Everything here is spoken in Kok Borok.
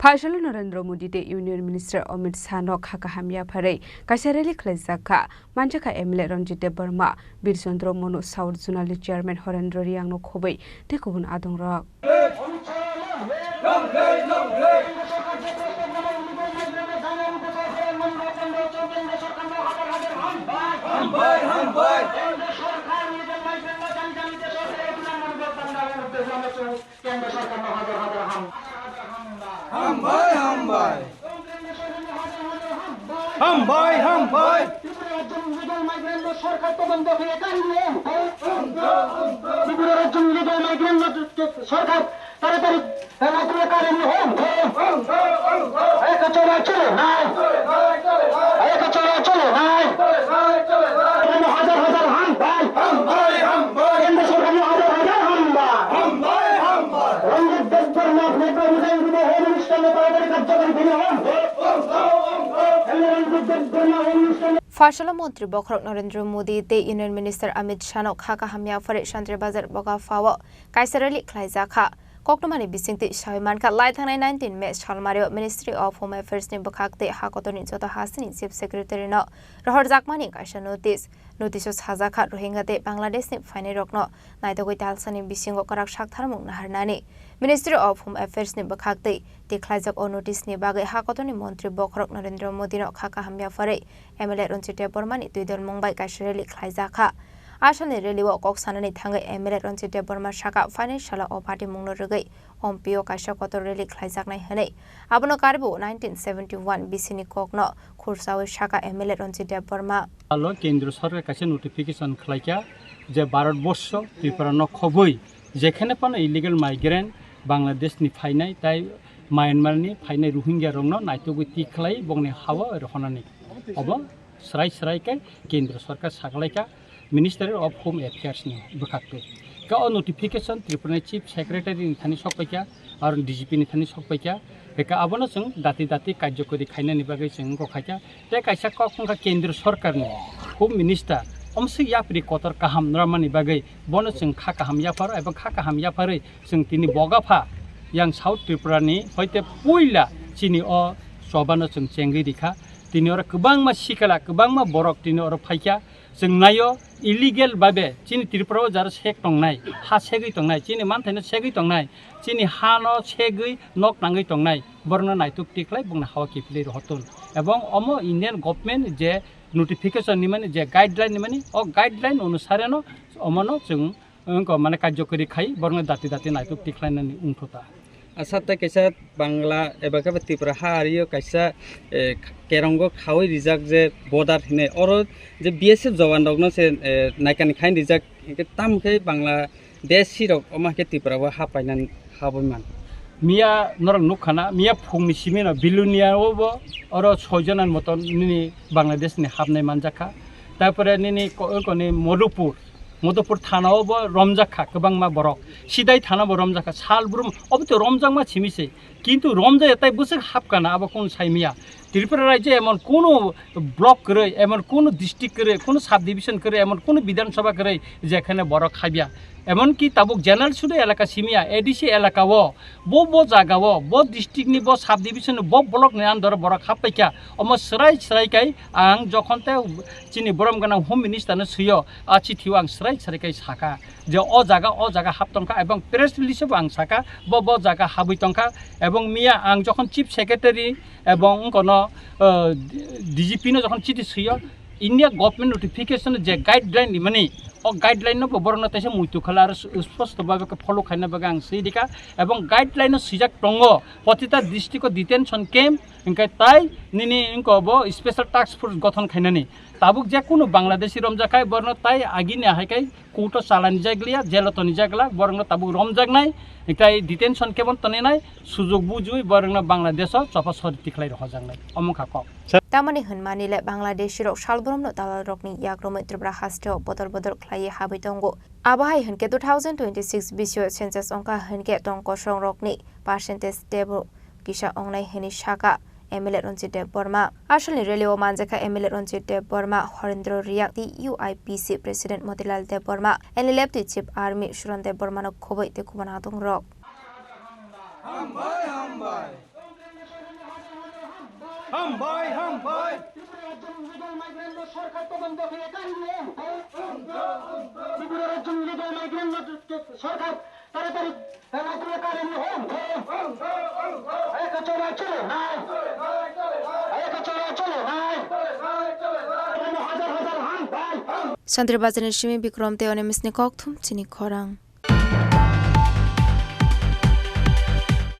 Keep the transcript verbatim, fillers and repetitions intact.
Phaisalo Narendra Modi tei Union Minister Amit Shah no kha kaham yapharwi kaisa rally khlaijak kha. Manjakha M L A Ranjit Debbarma, Bir Chandra Manu, South Zonal Chairman Horendra Riang no khobwi tei kubun adongrok. Hambai, hambai. Kendra sorkarno hajar hajar ham. Hambai, hambai. Hambai, hambai. Tripura rajyo illegal migrant no sorkar todonto khe karini. Tripura rajyo illegal migrant no sorkar taratari rajyo karini hom. Eko chora chole nai. Eko chora chole nai. Hajar hajar hambai. Hambai, hambai. Kendra sorkarno hajar hajar hambai. Hambai, hambai. Ranjit Debbarma, Debbarma, Debbarma, Home Minister no taratari karjokari bini hom. Ranjit Debbarma, Home Minister no Phaisalo Montri Bokhorok Narendra Modi tei Union Minister Amit Shah no kha kaham yapharwi Santri Bazar Bogaphao kaisa rally khlaijak kha. Koktwmani bisingtwi sawi mankha, lai thangnai nineteen May salmario Ministry of Home Affairs ni bwkhak tei ha kotorni joto hasteni Chief Secretary no rohorjakmani kaisa notice. Notice o sajak kha, Rohingya tei Bangladesh ni phainairokno naitugwi talsani bisingo kwrak saktharmung naharnani. Ministry of Home Affairs ni bwkhak twi tikhlaijak o notice ni bagwi ha kotorni montri bokhorok Narendra Modi no kha kaham yapharwi M L A Ranjit Debbarma ni twidolmung bai kaisa rally khlaijak kha. Asalni rally o kok sanani thangwi M L A Ranjit Debbarma saka, phainai salo o party mungno rwgwi Ompi o kaisa kotor rally khlaijaknai hwnwi. Abono karwi nineteen seventy one B C ni kokno khursawi saka M L A Ranjit Debbarma. Alo Kendra Sorkar kaisa notification khlaikha je Bharat Borsho Tripura no khobwi jekhane phano illegal migrant Bangladesh ni phainai tai Myanmar ni phainai Rohingya rokno naitugwi tikhlai bongni hao rohonani. Obo srai srai khe Kendra Sorkar saklaikha Ministry of Home Affairs ni bwkhaktwi. Khe o notification Tripura ni Chief Secretary ni thani sokpaikha, aro D G P ni thani sokpaikha. Khe abono chwng dati dati karjokori khainani bagwi chwng wngkha khaikha. Tei kaisa kok wngkha Kendra Sorkar ni Home Minister, omswk yapri kotor kaham nw rwmani bagwi bono chwng kha kaham yapharo eba kha kaham yapharwi chwng tini Bogapha yang South Tripura ni hoite puila chini o chobano chwng chengwi rikha. Tini oro kwbangma sikala, kwbangma borok tini oro phaikha. Chwng naio illegal babe chini Tripura o jara sek tongnai, ha segwi tongnai, chini manthaino segwi tongnai, chini hano segwi nok nangwi tongnai, borokno naituk tikhlai bongni hao kiphilwi rohortun. Ebong omo Indian government je notification nimani, je guideline nimani, o guideline onusareno omono chwng wngkha mane karjokori khai borokno dati dati naituk tikhlainani wngthota. Asa tei kaisa Bangla eba khe Tripura ha ario kaisa, eh, kerongo khaui rijak je border hinwi oro je B S F jawan rokno se, eh, naikani khai rijak hinkhe tamo khe Bangladeshi rok omo khe Tripura o ha painani habwi man. Miya norok nukha na, miya phungni simi no Bilonia o bo oro soi jona ni moto nini Bangladesh ni habnai manjakha. Tarpore nini ko-, koni Madhupur, Madhupur thana o bo romjakha kwbangma borok. Sidai thana bo romjakha, sal brum obo to romjakma simi se. Kintu romjaya tai bwswk hapkha na abo kunu saimiya. Tripura rajyo emon kunu block kwrwi, emon kunu district kwrwi, kunu subdivision kwrwi, emon kunu Bidhan Sabha kwrwi jekhane borok habya. Emonki tabuk general sudu elaka simiya, A D C elaka o, bo, bo jaga o, bo district ni, bo subdivision ni, bo block ni under o borok happaikha. Omo swrai swrai kai ang jokhon te chini borom gwnang Home Minister no swiyo, a chithi o ang swrai swrai kai saka je o jaga, o jaga hap tongkha, ebong press release o bo ang saka bo, bo jaga habwi tongkha, ebong miya ang jokhon Chief Secretary ebong wngkono, uh, D G P no jokhon chithi swiyo, India government notification je guideline rimani, o guideline no bo borokno teisa muitu khala aro sp-, sposto bhabe khe follow khaina bagwi ang swi rikha, ebong guideline no swijak tongo, protita district o detention camp, hingkhe tai nini wngko bo special task force gothon khainani. Tabuk je kunu Bangladeshi romjak khai borokno tai agini ahai khai court o chalani jaglia, jail o toni jagla, borokno tabuk romjaknai, tai detention camp o toninai, sujok bujui borokno Bangladesh o chopha sori tikhlai rohojaknai. Omo kha kok. Tamoni hwnmani le Bangladeshi rok salbrumno dalal rokni yak romwi Tripura hasteo bodol bodol khlaiwi habwi tongo. Abo hai hwnkhe two thousand twenty-six bisio census wngkha hwnkhe tong kosong rokni percentage tebo kisa wngnai hwnwi saka M L A Ranjit Debbarma. Asalni rally o manjakha M L A Ranjit Debbarma, Horendra Riang, T U I P C President Motilal Debbarma, N L F T Chief Army Suran Debbarma no khobwi tei kubun adongrok. Hambai, hambai. Bai, ham, bai. Tripura রাজ্যের illegal migrant সরকার তদন্ত করে কাহিনী। ত্রিপুরা রাজ্যের illegal migrant সরকার তাড়াতাড়ি তাড়াতাড়ি কাহিনী হন। এক চলা চলে নাই। এক চলা চলে নাই। হাজার হাজার হান ভাই। Santri Bazar ni simi Bikrom tei Onimis ni kokthum chini khorang.